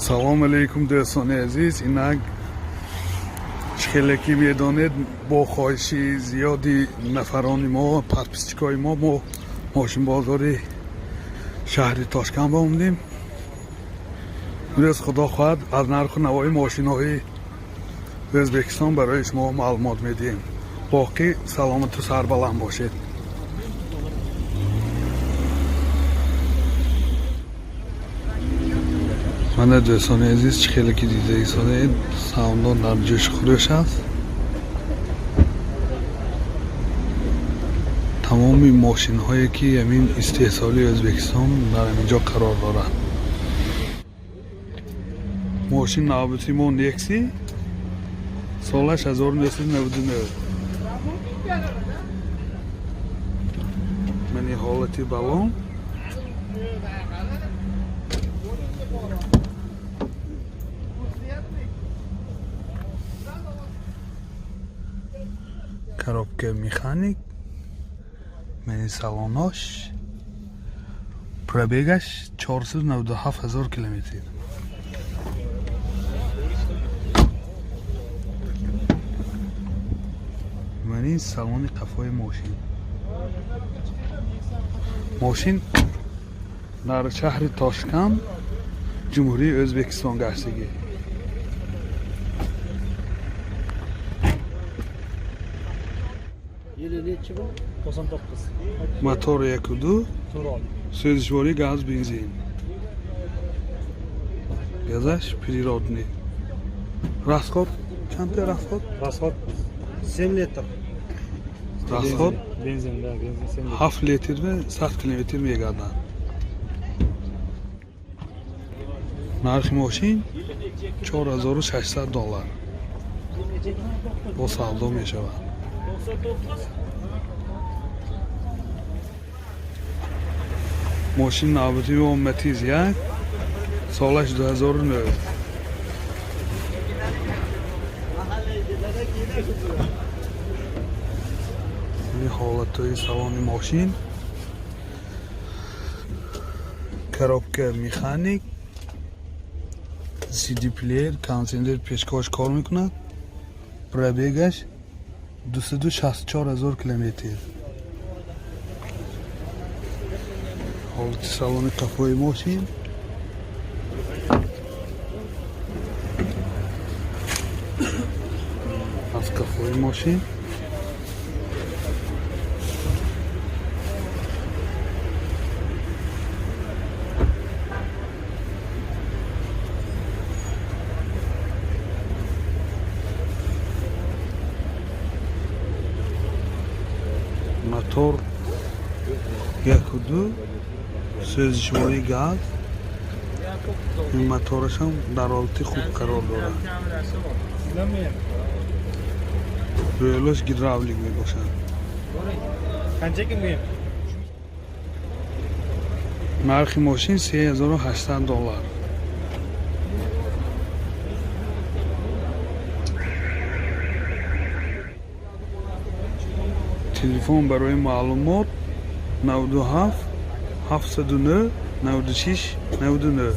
Салом алейкум, дӯстони азиз. Инак, чӣ хеле ки медонед, бо хоҳиши зиёди нафарони мо, подписчикои мо, мо мошинбозори шаҳри Тошканд омадем. Имрӯз, худо хоҳад, аз нарху навои мошинҳои Ӯзбекистон барои шумо маълумот медиҳем. Боқӣ саломату сарбаланд бошед. Мана, дӯстони азиз, чӣ хеле ки дида истодаед, савдо дар ҷӯшу хурӯш аст. Тамоми мошинҳое ки ҳамин истеҳсоли Ӯзбекистон дар ҳамин ҷо қарор дорад. Мошин навбати мо Некси, солаш 1999. Мани ҳолати балон. Коробка механик, мани салонош. Пробегаш 497 ҳазор километр. Мани салони қафои мошин. Мошин дар шаҳри Тошканд, Ҷумҳурии Ӯзбекистон гаштагӣ. Yili nechi bu? 99. Мотор 1,2. To'rt. Сӯзишворӣ газ, бензин. Газаш природный. Расход чанд расход? Расход 7 литр. Расход? Бензин, да, бензин 7 литр. 7 литр ва 100 километр мегардад. Нархи мошин 4600 доллар. Бо савдо мешавад. Мошин навбати мо Матиз 1, солаш 2009. Ин ҳолатҳои салони мошин. Коробка механик, CD плеер, кондитсионер пешкош кор мекунад. Пробегаш 264 ҳазор километр. Ҳолати салони қафои мошин. Аз қафои мошин. Мотор 1,2, сӯзишвории газ. Ин моторашам дар ҳолати хуб қарор дорад. Рӯлаш гидравлик мебошад. Qancha ekan bu ham? Нархи мошин 3800 доллар. Телефон барои маълумот 97 709 96 99,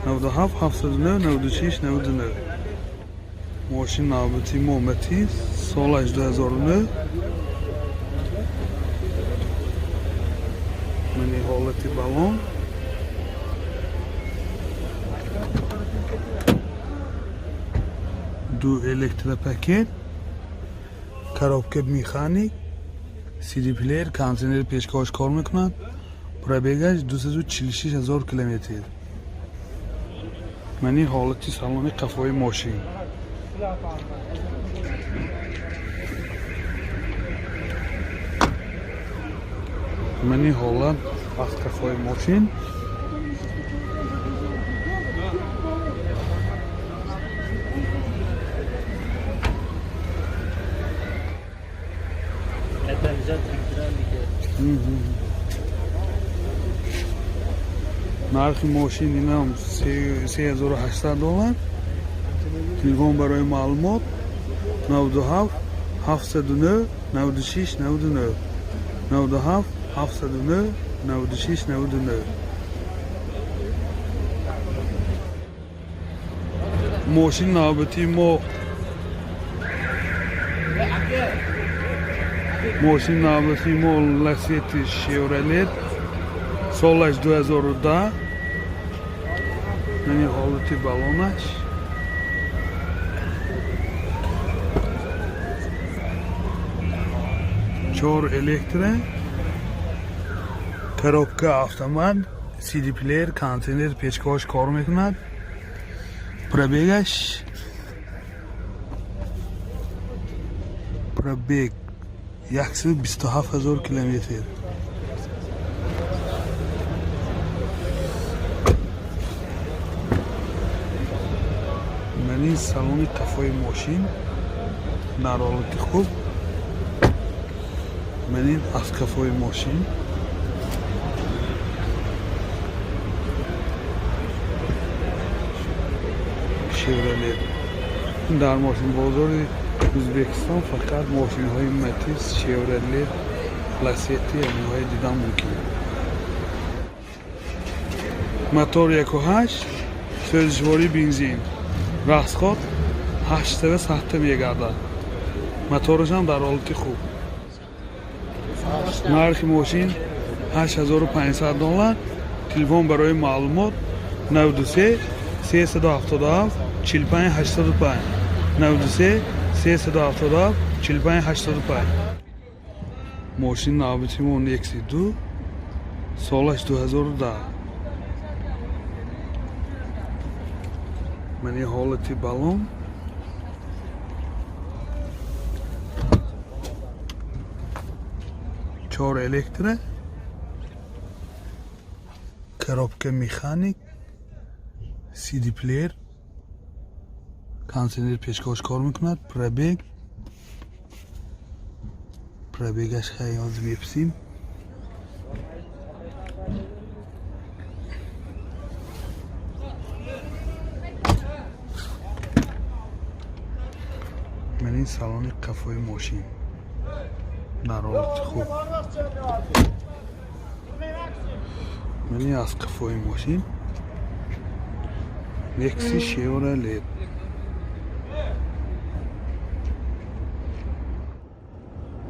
97 709 96 99. Мошин навбати мо Матиз, солаш 2009. Мани ҳолати балон. Ду электропакет, коробка механик, CD плеер, кондитсионери пешкош кор мекунад. Пробегаш 246 ҳазор километр. Мани ҳолати салони қафои мошин. Мани ҳолат аз қафои мошин. Katalizatор гидравлика. Нархи мошин инам 3800 доллар. Телефон барои маълумот 97 709 96 99, 97 709 96 99. Мошини навбатии мо, мошини навбатии мо Ласети Шевролет, солаш 2010. Мани ҳолати балонаш, чор электро, коробка автомат, CD плеер, кондитсионер, печкаҳош кор мекунад. Пробегаш, пробег 127 ҳазор километр. Мани салони қафои мошин дар ҳолати хуб. Манин аз қафои мошин. Шевролет. Дар мошинбозори Ӯзбекистон фақат мошинҳои Матиз, Шевролет, Ласети, ҳаминҳое дидан мумкин. Мотор 1,8, сӯзишвории бензин. Расход 8 сатта мегардад. Моторашам дар ҳолати хуб. Нархи мошин 8500 доллар. Телефон барои маълумот 93 377 45 85, 93 377 45 85. Мошини навбати мо Некси 2, солаш 2010. Мани ҳолати балон. Чор электро, коробка механик, CD плеер, кондитсионер, печкаҳош кор мекунад. Пробег, пробегаш хай ҳозир мепурсим. Ман ин салони қафои мошин дар ҳолати хуб. Ман ин аз қафои мошин Некси Шевролет.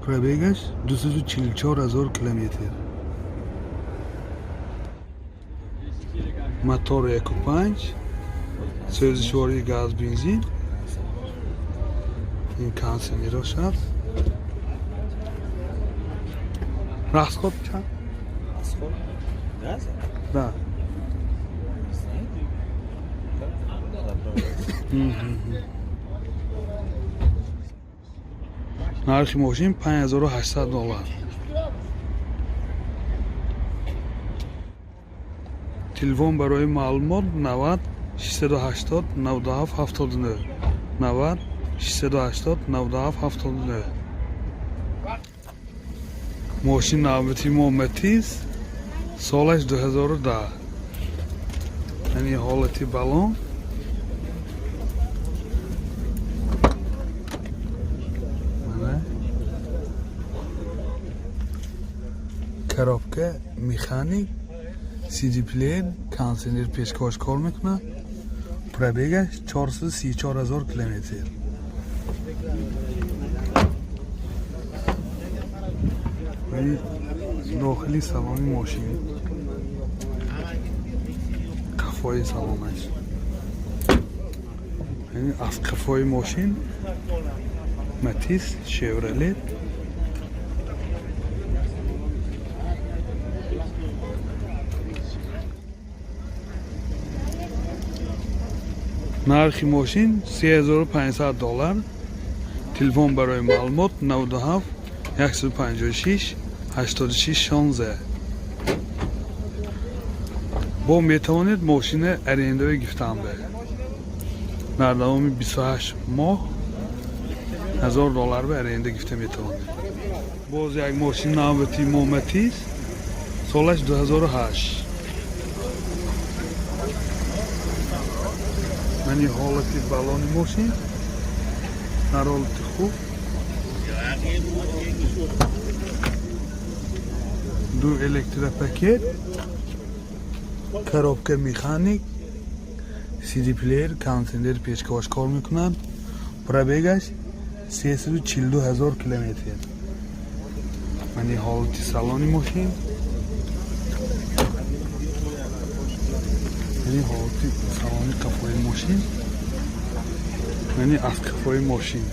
Пробегаш 244 ҳазор километр. Мотор 1,5, сӯзишвории газ, бензин. Ин кондитсионерош аст. Расход чанд? Расход? Газа? Да. Не знаю. Как заправляется? Нархи мошин 5800 доллар. Телефон барои маълумот 90 680 97 79, 90 680 97 79. Мошин навбати мо Матиз, солаш 2010. Яъне ҳолати балон. Мана коробка механик, CD плеер, кондитсионер, печкаҳош кор мекунад. Пробегаш 434 ҳазор километр. Вали дохили салони мошин, қафои салонаш, яъне аз қафои мошин Матиз Шевролет. Нархи мошин 3500 доллар. Телефон барои маълумот 97 156 86 16. Бо метавонед мошина арендаро гирифтан бе дар давоми 28 моҳ 1000 доллар ба аренда гирифта метавонед. Боз як мошини навбати мо Матиз, солаш 2008. Мани ҳолати балони мошин дар ҳолати хуб. Ду электропакет, коробка механик. CD плеер, кондитсионер печкаҳош кор мекунад. Пробегаш 342 ҳазор километр. Мани ҳолати салони мошин. Мани ҳолати салони қафои мошин. Мани аз қафои мошин.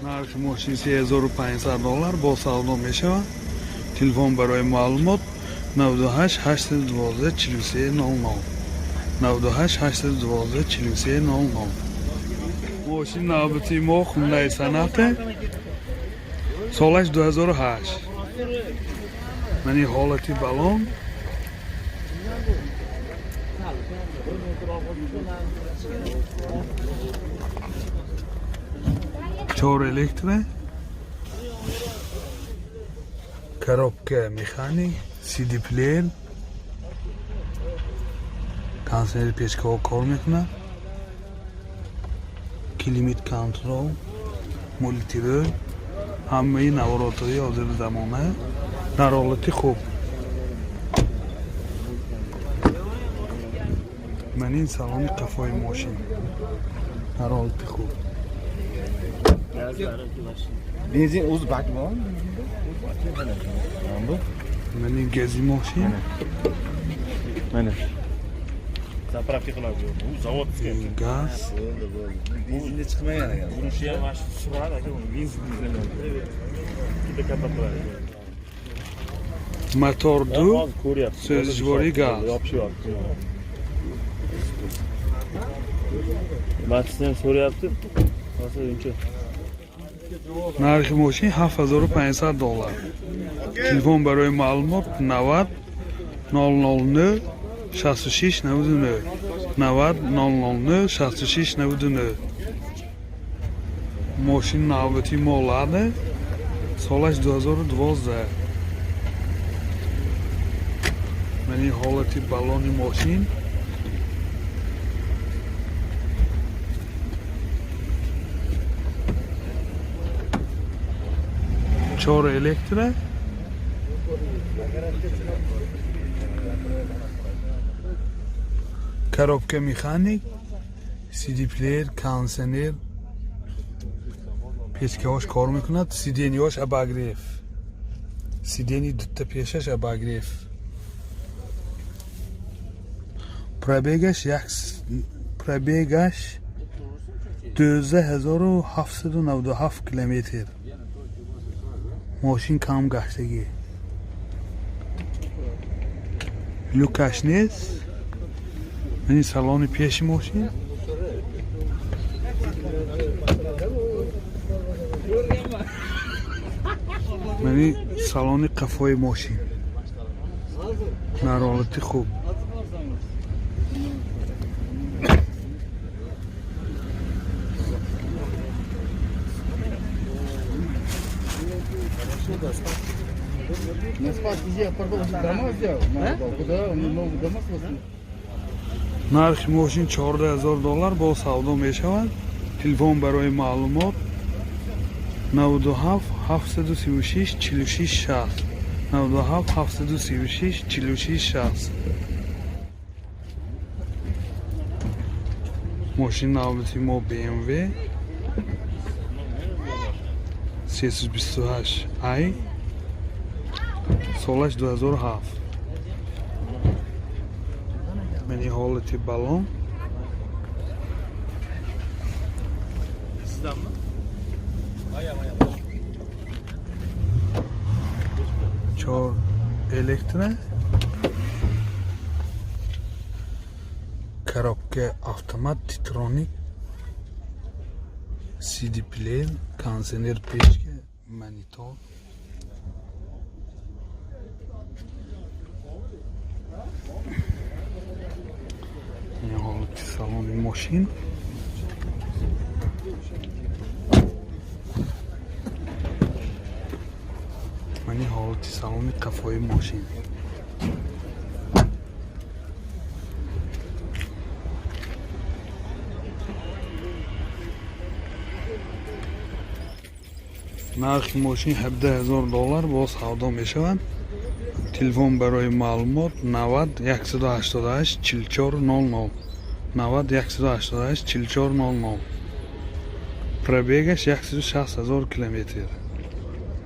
Нархи мошин 3500 доллар бо савдо мешавад. Телефон барои маълумот 98 812 43 00 98 812 43 00. Мошин навбати мо Хундай Соната, солаш 2008. Мани ҳолати балон. Чор электро, коробка механик, CD плеер, кондитсионери печкаҳо кор мекунад, климат контрол, мультирӯл, ҳамаи наворотҳои ҳозири замона дар ҳолати хуб. Ман ин салони қафои мошин дар ҳолати хуб. Benzin o'zi bak bormi? Mana bu. Ман ин гази мошин. Mana. Заправка qiladi. Bu zavodskiy. Газ. Bo'ldi, bo'ldi. Benzinda chiqmagan ekan. Urishi ham mana shu suradi aka, uni benzin ikkita katta qiladi. Мотор ду, Hozir ko'ryapsiz. So'zijvoriy gaz. Yopishyapti. Matisni ham so'rayapti. Hozir uncha. Нархи мошин 7500 доллар. Телефон барои маълумот 90 009 66 99 90 009 66 99. Мошин навбати мо Лада, солаш 2012. Мани ҳолати балони мошин. Чор электро, коробка механик, CD плеер, кондитсионер, печкаҳош кор мекунад, сиденьяҳош обогрев, сиденьи дута пешаш обогрев. Пробегаш як пробегаш 12797 километр. Мошин кам гаштагӣ. Люкаш нест. Ин салони пеши мошин. Мани салони қафои мошин. Дар ҳолати хуб. На Спаске где парковку дома сделал? На рыбалку, да? Он новый дома свозил. Нархи мошин 14000 доллар бо савдо мешавад. Телефон барои маълумот 97 736 46 60 97 736 46 60. Мошин навбати мо BMW 328 i, солаш 2007. Мани ҳолати балон. Sizdanmi? Чор электро, коробка автомат Титроник, CD плеер, кондитсионер печка, монитор. Ин ҳолати салони мошин. Мани ҳолати салони қафои мошин. Нархи мошин 17000 доллар бо савдо мешавад. Телефон барои маълумот: 90 188 44 00, 90 188 44 00. Пробегаш 160 000 километр.